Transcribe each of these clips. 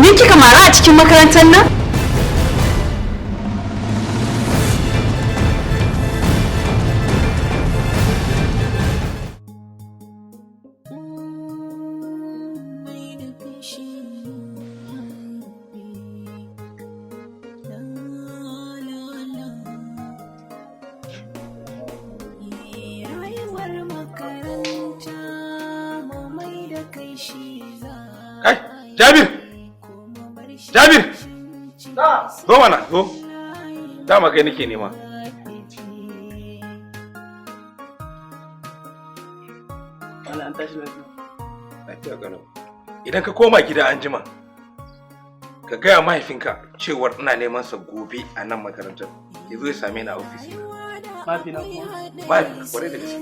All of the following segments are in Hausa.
Ni kika mara a cikin makarantar nan? Kai, Jabir! Jabir! Zo mana, zo. Dama kai nake nema. Lafiya kalau. Idan ka koma gida an jima, ka gaya mahaifinka cewar ina neman sa gobe a nan makarantar. Ya zo ya same ni a ofis. Mahaifina kuma? Mahaifinka kwarai da gaske.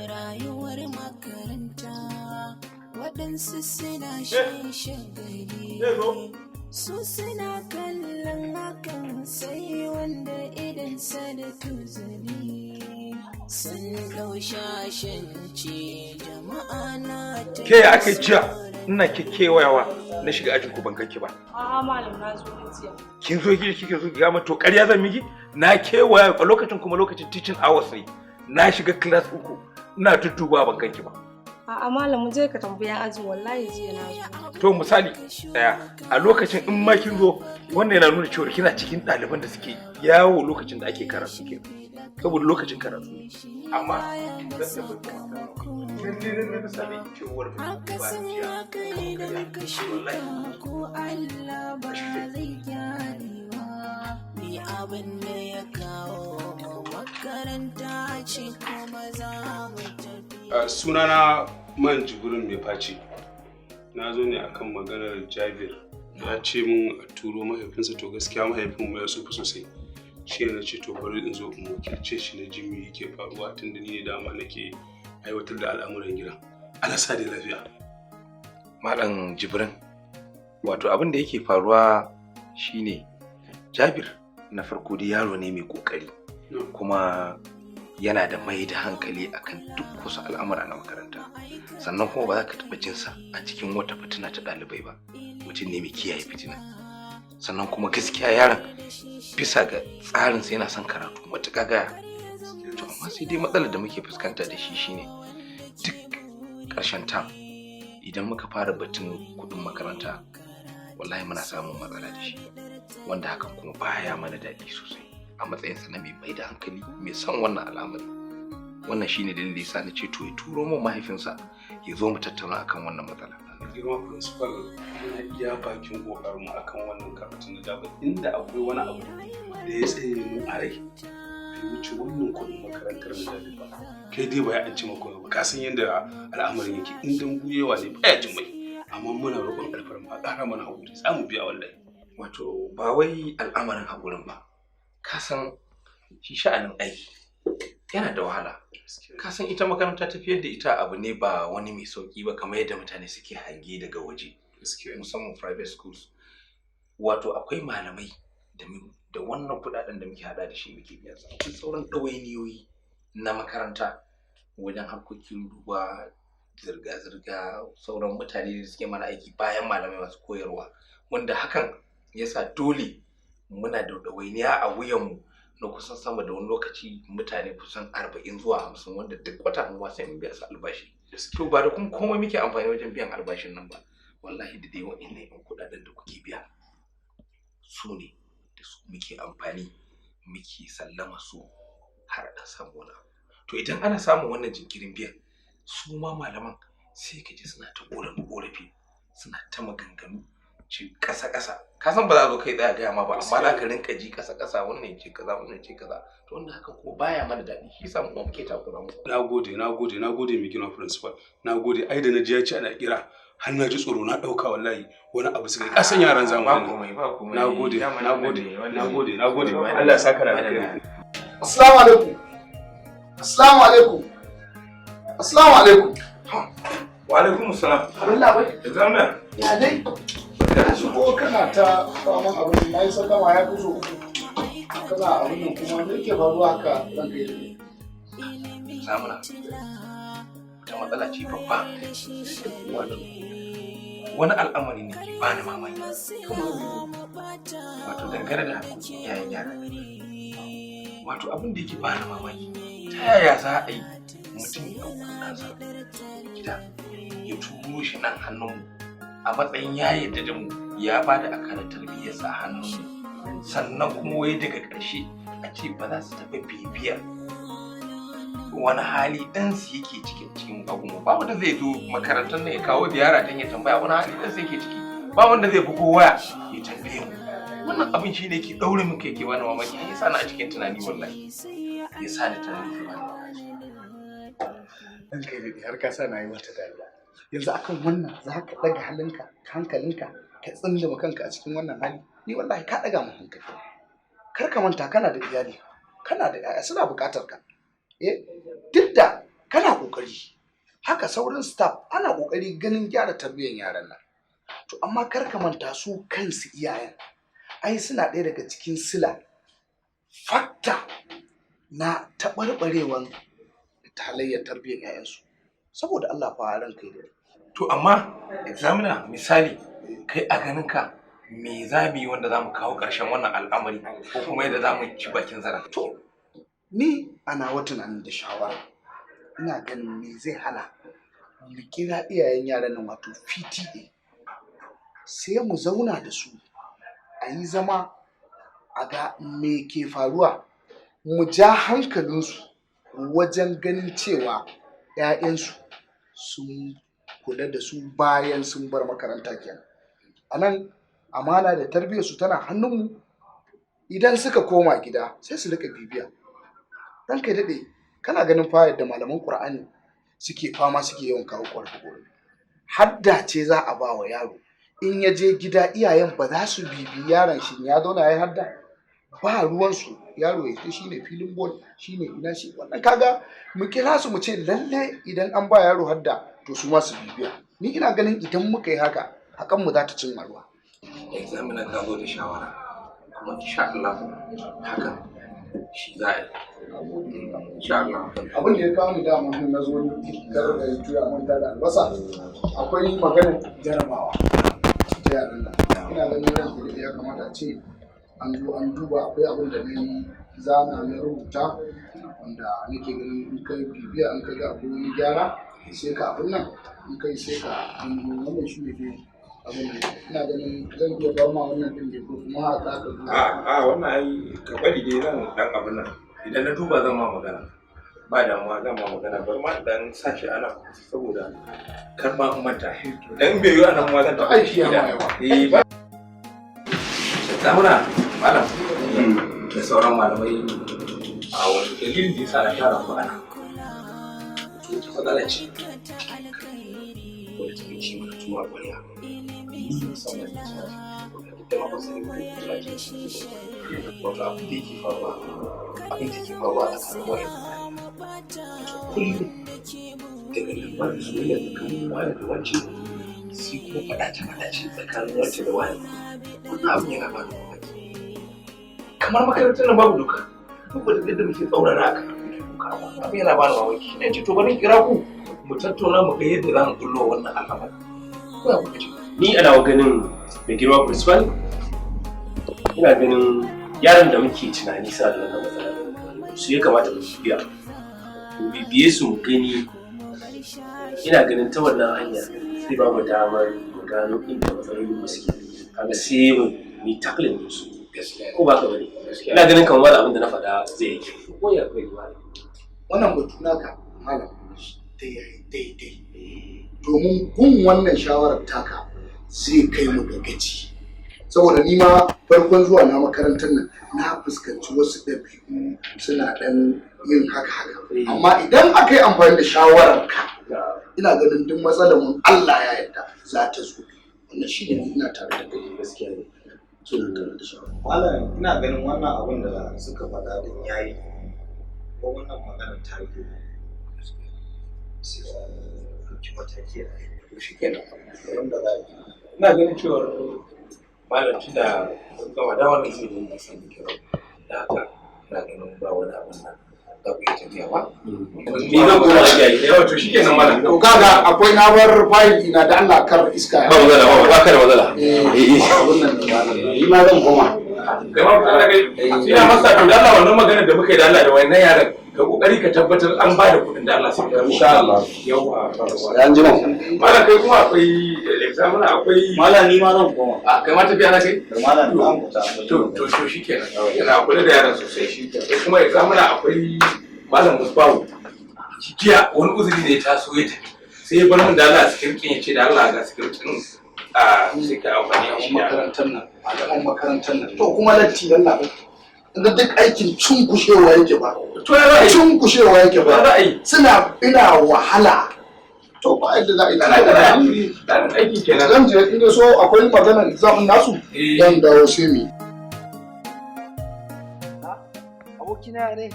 Rayuwar makaranta, waɗansu suna shan shagali, su suna kallon hakan sai wanda idansa da tuzuri sun ɗau shashanci, jama'a na ta Ke ya aka yi jiya ina kekewayawa na shiga ajin ku ban ganki ba. A'a malam, na zo jiya. Kin zo gida kike zo ki to ƙarya zan miki? Na kewaya a lokacin, kuma lokacin teaching hours ne. Na shiga class uku ina dudduba ban ganki ba. A'a malam, mu je ka tambaya ajin, wallahi jiya na zo. To misali daya a lokacin in ma kin zo, wannan yana nuna cewa kina cikin ɗaliban da suke yawo lokacin da ake karatu ke. Saboda lokacin karatu ne. Amma zan tabbatar maka. Lalle lalle na same ki cewar ba jiya. Haka idan ka shuka ko Allah ba zai gyarewa ni abin da ya kawo mu makaranta ce kuma za mu tafi. Sunana Man Jibrin Mai Faci. Na zo ne akan maganar Jabir. Ya ce mun a turo mahaifinsa. To gaskiya mahaifin mu ya tsufa sosai, shi ne na ce to bari in zo in wakilce shi na ji me yake faruwa, tunda ni ne dama nake aiwatar da al'amuran gida. Allah sa dai lafiya. Malam Jibrin, wato abin da yake faruwa shine Jabir na farko dai yaro ne mai kokari, kuma yana da mai da hankali akan duk wasu al'amura na makaranta. Sannan kuma ba za ka taɓa jinsa a cikin wata fitina ta ɗalibai ba. Mutum ne mai kiyaye fitina. Sannan kuma gaskiya yaron bisa ga tsarinsa yana son karatu matuƙa gaya. To amma sai dai matsalar da muke fuskanta da shi shine duk ƙarshen tam idan muka fara batun kuɗin makaranta, wallahi muna samun matsala da shi, wanda hakan kuma baya mana daɗi sosai a matsayinsa na mai mai da hankali, mai son wannan al'amari. Wannan shine dalilin da yasa na ce to ya turo min mahaifinsa ya zo mu tattauna akan wannan matsala. Girma principal, muna iya bakin kokarin mu akan wannan karatun na Jabir. Inda akwai wani abu da ya tsaye mu a rai, bai wuce wannan kuɗin makarantar na Jabir ba. Kai dai ba ya an ci maka ba, ka san yadda al'amarin yake, in dan guyewa ne baya jin mai. Amma muna roƙon alfarma a ƙara mana haƙuri, za mu biya wallahi. Wato ba wai al'amarin haƙurin ba, ka san shi sha'anin aiki yana da wahala. Ka san ita makaranta, tafiyar da ita abu ne ba wani mai sauki ba kamar yadda mutane suke hange daga waje, musamman private schools. Wato akwai malamai da wannan kuɗaɗen da muke hada da shi muke biyan su, akwai sauran ɗawainiyoyi na makaranta wajen harkokin ruwa, zirga-zirga, sauran mutane da suke mana aiki bayan malamai masu koyarwa, wanda hakan yasa dole muna da ɗawainiya a wuyanmu na kusan sama da wani lokaci mutane kusan 40 zuwa 50, wanda duk wata mu ma sai mun biya su albashi. To ba da kuma komai muke amfani wajen biyan albashin nan ba, wallahi da dai wa'innan yan kuɗaɗen da kuke biya su ne da su muke amfani muke sallama su har ɗan samu wani abu. To idan ana samun wannan jinkirin biyan, su ma malaman sai ka ji suna ta ƙorafi ƙorafi, suna ta maganganu ce ƙasa ƙasa. Ka san ba za a zo kai tsaya gaya ma ba, amma za ka rinka ji ƙasa ƙasa, wannan ce kaza, wannan ce kaza. To wannan haka kuma baya mana daɗi, shi yasa mu kuma muke takura mu. Na gode, na gode, na gode mai girma principal, na gode. Ai da na ji ya ce ana kira har na ji tsoro, na ɗauka wallahi wani abu suka yi. Kasan yaran Ba zamani. komai, ba komai. Na gode. Dama Na gode. wannan ne, Na gode, na gode. Allah ya saka da alkhairi. Assalamu alaikum. Assalamu alaikum. Assalamu alaikum. Wa alaikum salam. Allah bai. Da zamna. Ya dai. Ka shigo kana ta faman abin, na yi sallama ya fi so uku. Kana abin nan kuma, me yake faruwa haka, ranka yi daɗe? Samuna. Matsala ce babba. Wato wani al'amari ne ke bani mamaki, wato dangane da haƙoƙin iyayen yara. Wato abin da yake bani mamaki, ta yaya za a yi mutum ya ɗauko ɗansa gida ya turo shi nan hannunmu a matsayin ya yarda da mu, ya ba da akalar tarbiyyarsa a hannunmu, sannan kuma wai daga ƙarshe a ce ba za su taɓa bibiyar wani hali ɗansu yake cikin agunmu ba? Wanda zai zo makarantar nan ya kawo ziyara don ya tambaya wani hali ɗansu yake ciki, ba wanda zai bugo waya ya tambaye mu. Wannan abin shi ne ke ɗaure min kai, ke bani mamaki, ya sa ni a cikin tunani. Wallahi ya sa ni tunani, ke bani mamaki. Dan kai daɗe, har ka sa na yi wata dariya. Yanzu akan wannan za ka ɗaga hankalinka ka tsindima kanka a cikin wannan hali? Ni wallahi ka ɗaga min hankali. Kar ka manta kana da iyali, kana da 'ya'ya, suna buƙatar ka. Eh, duk da kana ƙoƙari haka, sauran staff ana ƙoƙari ganin gyara tarbiyyar yaran nan, to amma kar ka manta su kansu iyayen ai suna ɗaya daga cikin sila, factor na taɓarɓarewan halayyar tarbiyyar 'ya'yansu. Saboda Allah fa, ran kai da To amma examiner, misali, kai a ganin ka me za mu yi wanda za mu kawo ƙarshen wannan al'amari, ko kuma yadda za mu ci bakin zaren? To, ni a nawa tunanin da shawara, ina ganin me zai hana mu kira iyayen yaran nan, wato PTA, sai mu zauna da su, a yi zama a ga me ke faruwa, mu ja hankalinsu wajen ganin cewa 'ya'yansu sun kula da su bayan sun bar makaranta kenan. A nan amana da tarbiyyarsu tana hannunmu. Idan suka koma gida sai su rika bibiya. Dan kai daɗe, kana ganin fa yadda malaman Ƙur'ani suke fama, suke yawan kawo ƙorafe-ƙorafe. Hadda ce za a ba wa yaro, in ya je gida iyayen ba za su bibi yaron shin ya zauna ya yi hadda ba, ruwansu. Yaro ya ce shine filin ball, shine ina shi. Wannan kaga mu kira su mu ce lalle idan an ba yaro hadda, to su ma su bibiya. Ni ina ganin idan muka yi haka, hakan mu za ta cimma ruwa. Examiner, ka zo da shawara, kuma insha Allah hakan shi za a yi, insha Allah. Abin da ya kawo ni dama mun na zo ni, kar da tuya manta da albasa, akwai maganar jarabawa ta yaran nan. Ina ganin ran da ya kamata a ce an zo an duba. Akwai abin da na yi zana na rubuta wanda nake ganin in kai bibiya, in ka ga akwai wani gyara, sai ka abin nan, in kai sai ka wannan. Shi ne dai abin nan. Ina ganin zan iya bar ma wannan din ne, ko kuma haka aka duba? A wannan ai ka bari dai, zan dan abin nan, idan na duba zan ma magana. Ba damuwa, zan ma magana. Bar ma dan sashi ana saboda kar ma in manta, dan bai yi anan ma zan tafi Aiki ya ma yawa. Eh, ba zamuna malam da sauran malamai. A wani dalilin da yasa na tara ku ana, to wata matsala ce wadda take ci mana tuwa ƙwarya, ni musamman da ta da ma ban sani ba ko matsala ce. Wato abin da yake faruwa a tsakanin wayan, kullum daga labarin soyayya tsakanin wani da wance, sai kuma faɗace-faɗace tsakanin wance da wani. Wannan abin yana ba da mamaki, kamar makarantar nan babu doka. Duk da yadda muke tsaurara a kan doka, amma abin yana ba da mamaki. Shi ne ce to bari kira ku mu tattauna, mu ga yadda za mu bullo wannan al'amari. Ko ya kuka ce? Ni a nawa ganin, mai girma principal, ina ganin yaran da muke tunani suna da wannan matsala, su ya kamata mu bibiya, mu bibiye su mu gani. Ina ganin ta wannan hanya zai ba mu damar mu gano inda matsalolin mu suke. Kaga sai mu yi tackling din su. Ko ba ka bane? Ina ganin kamar wani abin da na faɗa zai yi kyau, ko ya kai malam? Wannan batu naka, malam, da yayi daidai, domin gun wannan shawarar taka zai kai mu ga gaci, saboda ni ma farkon zuwa na makarantar nan na fuskanci wasu ɗabi'u suna ɗan yin haka haka. Amma idan aka yi amfani da shawarar ka, ina ganin duk matsalar mun, Allah ya yarda, za ta zo. Wannan shine, ina tare da kai. Gaskiya ne. Ina tare da shawara. Malam, ina ganin wannan abin da suka faɗa din yayi, ko wannan maganar ta yi, sai a ɗauki mataki a kai. To shi kenan. Wanda za a yi. Ina ganin cewar malam, tunda mun gama da wannan zai yi sani kira da haka, ina ganin ba wani abin nan. Za ku iya tafiya ba? Ni zan koma aiki ai. Yawa, to shikenan malam. To kaga akwai na bar fayil ina da Allah kar iska ya Ba matsala, ba ka da matsala. Eh, abun nan da ni ma zan koma. Kai ma fita kai. Ina masa, to da Allah wannan magana da muka yi da Allah da wannan yaran, ka kokari ka tabbatar an ba da kuɗin da Allah sai ka. Insha Allah. Yawa. An jima. Malam, kai kuma akwai examiner, akwai Malam, ni ma zan koma. A, kai ma tafiya na kai? Da malam zan fita. To shikenan. Yana kula da yaran sosai shi. Kai kuma examiner, akwai malam Musbahu. Jiya wani uzuri ne ya taso ya tafi. Sai ya bar min da Allah script ya ce da Allah ga script din, a sai ka amfani da shi. Makarantar nan, malaman makarantar nan, to kuma latti yalla bai. Inda duk aikin cunkushewa yake ba. To ya za a yi? Cunkushewa yake Ya za ba. a yi? Suna ina wahala. To ba yadda za a yi. Ana da tsarin aiki kenan. Zan je inda so akwai maganar exam nasu. Zan dawo sai mu yi. Abokina ne.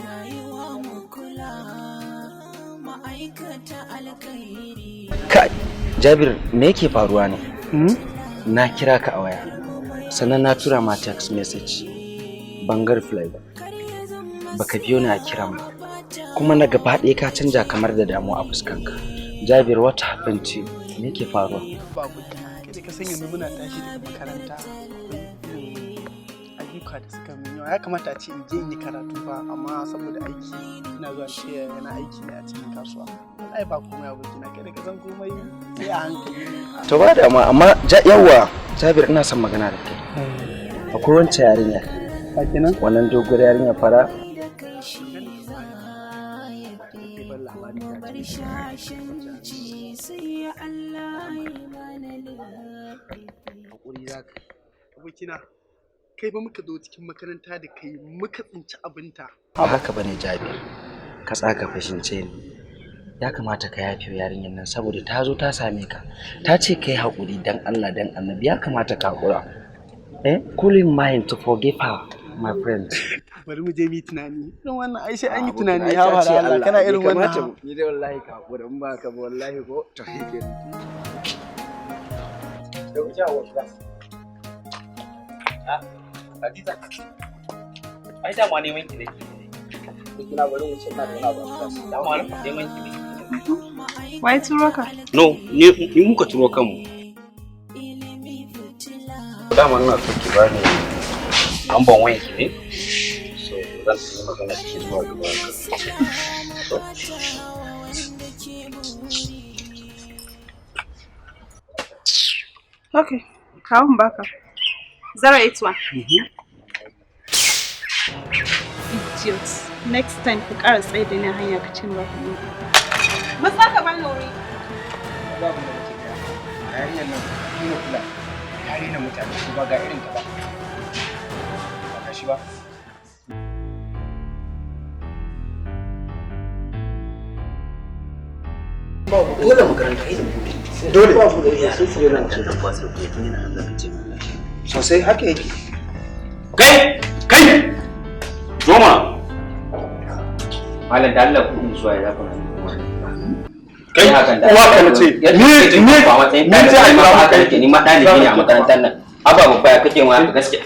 Rayuwa mu kula, ma'aikata alkhairi. Kai, Jabir, me yake faruwa ne? Na kira ka a waya, sannan na tura ma text message. Ban ga reply ba. Baka biyo ni a kiran ba. Kuma na gaba ɗaya ka canja kamar da damuwa a fuskanka. Jabir, what happened to you? Me yake faruwa? Ba abokina, kai da ka san yanzu muna tashi daga makaranta, akwai irin ayyuka da suka min yawa. Ya kamata a ce in je in yi karatu ba, amma saboda aiki ina zuwa in taya yana aiki ne a cikin kasuwa. Ai ba komai abokina, kai da ka san komai sai a hankali ne. To ba damuwa, amma yawwa, Jabir, ina son magana da kai. Akwai wancan yarinya. Ba kenan? Wannan doguwar yarinya fara. Bar shashanci, sai Allah ya mana lillahi. Hakuri zaka. Abokina, kai ba muka zo cikin makaranta da kai muka tsinci abinta. Ba haka bane Jabir. Ka tsaka fashince ni. Ya kamata ka yafe wa yarinyar nan saboda ta zo ta same ka. Ta ce kai haƙuri dan Allah dan Annabi, ya kamata ka haƙura. Eh, cool in mind to forgive her, my friend. Bari mu je mu yi tunani irin wannan, ai sai an yi tunani. Ha ba Allah, kana irin wannan. Ni dai wallahi ka haƙura, in ba ka ba wallahi ko to shikenan. Da wuce a wasu Hadiza. Ai dama neman ki nake. Kina bari wuce ina da wani abu a class. Dama neman ki nake. Wai turo ka? No, ni muka turo kanmu. Dama ina so ki bani lamban wayan ki ne. So zan yi magana da ki zuwa gaba. So, Okay, kawo in baka. 081. Idiots. Next time ku ƙara tsaye da ni a hanya ka cin baka ni. Matsa ka bani wuri. Babu da nake gaya. Yarinyar nan ina kula. Ta rena mutane ko ba ga irin ta ba. Ba ga shi ba. Dole makaranta ilimi. Dole. Sosai haka yake. Kai! Kai! Zoma! Malam, da Allah kuɗin zuwa ya zaku nan. Kai, uwa ka nace, ni ba matsayin ni ce a ɗalibi kira ma haka kai. nake, ni ma ɗalibi ne a makarantar nan. Haba babba, ya kake ma haka gaskiya.